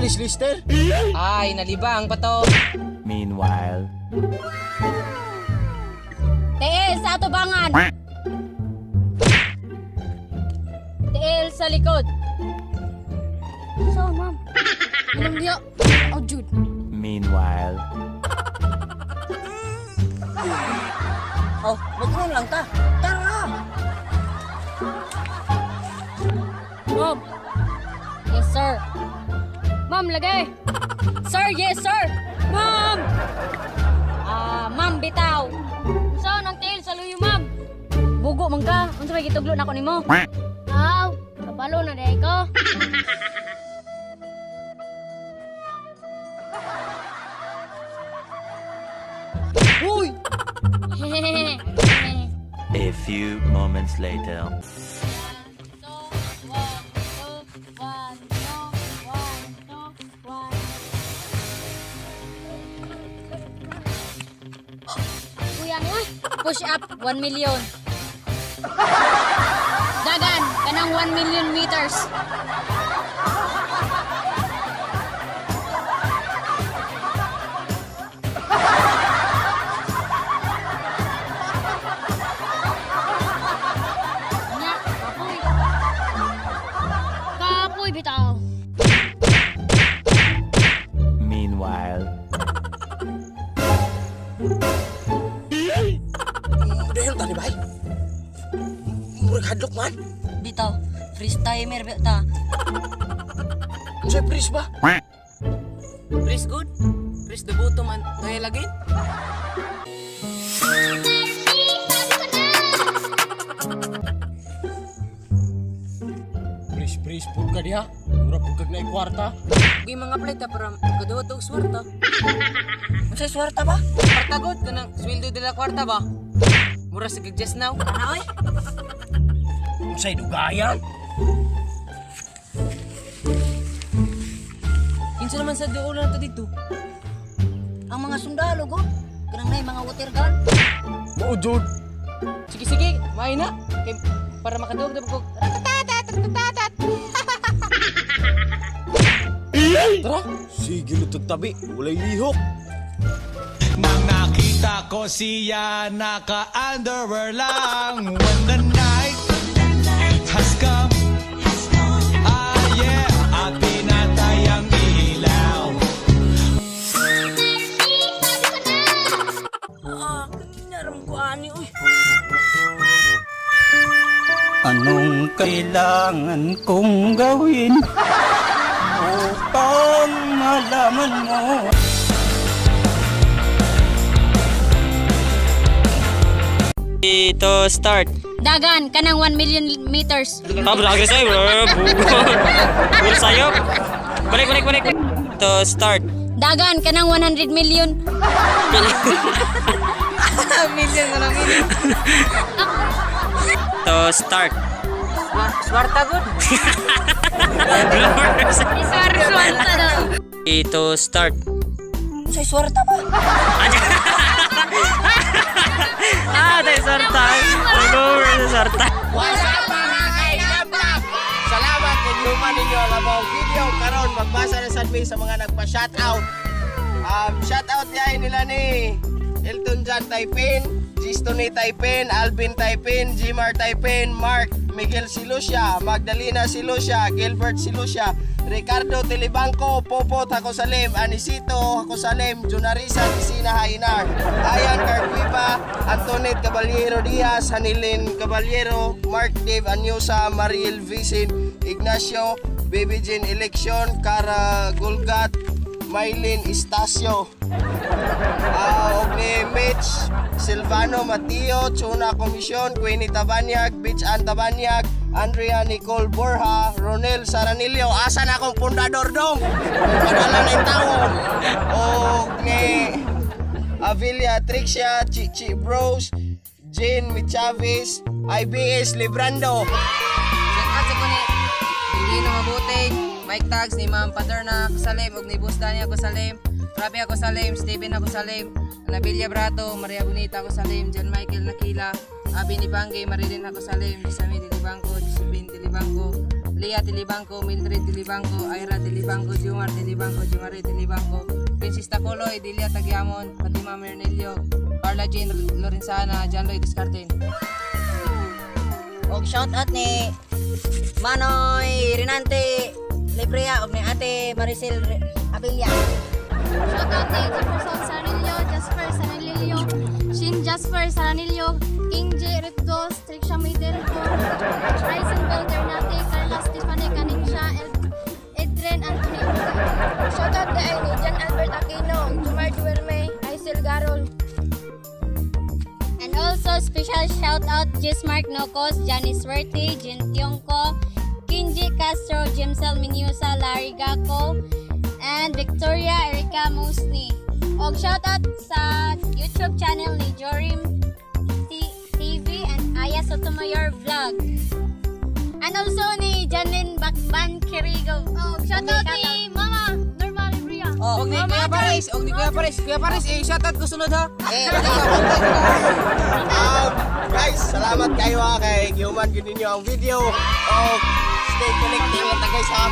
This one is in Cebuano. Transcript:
ni si Lister? Ay, nalibang pa to. Meanwhile. Tiil sa atubangan. Tiil sa likod. So, ma'am. Anong diyo? Oh, Jude. Meanwhile. Oh, magkaroon lang ta. Tara! Ma'am. Yes, sir. Ma'am, lagay. Sir, yes, sir. Ma'am. Ah, ma'am, bitaw. Saan ang tiil sa luyo, ma'am? Bugo man ka. Unsa may gituglo na ako nimo? Aw, kabalo na dai ko. Uy! A few moments later. Two, one, two, one, two, one, two, one. Kuya nga, push up, 1 million. Dagan, kanang 1 million meters. Nya, kapoy. Kapoy bitaw. Meanwhile. Dahil tani bay. Murag hadlok man. Bitaw, freeze timer ba ta. Unsay pris ba? Press good. Press the button and dahil again. Pris pris pud ka diha. Murag pud kag naay kwarta. Uy, mga play ta para makaduot og swarta. Unsay swarta ba? Kwarta good kanang sweldo de la kwarta ba? Mura sa kag just now. Ana oy. Unsay dugayan? Kinsa naman sa duol na to dito? Ang mga sundalo go. Kanang nay mga water gun. Mao jud. Sige sige, may na. Kay para makaduog na ko. Tara, sige lutog tabi, walay lihok. Nang nakita ko siya, naka-underwear lang. When the night has come, ah yeah, at pinatay ang ilaw. Ah, kanina ram ko ani oy. Anong kailangan kong gawin upang malaman mo? Ito start. Dagan, kanang 1 million meters. Ah, bro, sa'yo, bro. Bugo. Puro sayop. Balik, balik, balik. Ito start. Dagan, kanang 100 million. Million na lang million. Ito start. Swarta good. Sir, swarta daw. Ito start. Unsay swarta ba? Ah, tayo sarta. Bugo, sarta. What's up mga kainablak? Salamat kay human ninyo ang among video karon magbasa na sad mi sa mga nagpa-shoutout. Shoutout diay nila ni Elton John Taipin, Gistone Taipin, Alvin Taipin, Jimar Taipin, Mark Miguel Silusia, Magdalena Silusia, Gilbert Silusia, Ricardo Tilibanco, Popo Hakosalim, Anisito Hakosalim, Junarisa Tisina Hainar, Ayan Carquiva, Antoinette Caballero Diaz, Hanilin Caballero, Mark Dave Anyosa, Mariel Vicin, Ignacio, Baby Jean Election, Cara Gulgat, Mylene Estacio. Og ni Mitch, Silvano Mateo, Chuna Komisyon, Queenie Tabanyag, Bitch Ann Tabanyag, Andrea Nicole Borja, Ronel Saranillo. Asa na akong pundador dong? Padala na yung tao. Og ni Avilla Trixia, Chichi Bros, Jane Michavis, IBS Librando. Shout out sa ko ni Lino Mabuting, Mike Tags, ni Ma'am Paterna Kusalim, ug ni Boss Daniel Kusalim, Rabi ako Salim, Steven ako Salim, Anabilia Brato, Maria Bonita ako Salim, John Michael Nakila, Abi ni Bangge, Marilyn ako Salim, Jisami Dilibangko, Josephine Dilibangko, Lia Tilibangco, Mildred Tilibangco, Ira Tilibangco, Jumar Tilibangco, Jumare Tilibangco, Princess Taculoy, Delia Tagyamon, Fatima Mernelio, Carla Jane Lorenzana, John Lloyd Descartin. Og shout out ni Manoy Rinante Librea og ni Ate Maricel Abilla. Shout out ni Jefferson Saranillo, Jasper Saranillo, Shin Jasper Saranillo, King J. Ripdos, Tricia Midelco, Ryzen Bell Ternate, Carla Stephanie Canincia, Edren Anthony Uga. Shout out kay ni John Albert Aquino, Jumar Duerme, Aisel Garol. And also, special shout out Jismark Nocos, Janice Suerte, Jin Tiongco, Kinji Castro, Jimsel Minusa, Larry Gacco, and Victoria Erika Musni. Og shout out sa YouTube channel ni Jorim TV and Aya Sotomayor Vlog. And also ni Janine Bakban Kirigo. Oh, shout out ni Mama Norma Libria. Oh, Og ni Kuya Paris, og ni Kuya Paris, Kuya Paris, eh, shoutout ko sunod ha. Eh, Guys, salamat kayo ha kay gihuman gyud ninyo ang video. Og stay connected lang ta, guys, ha.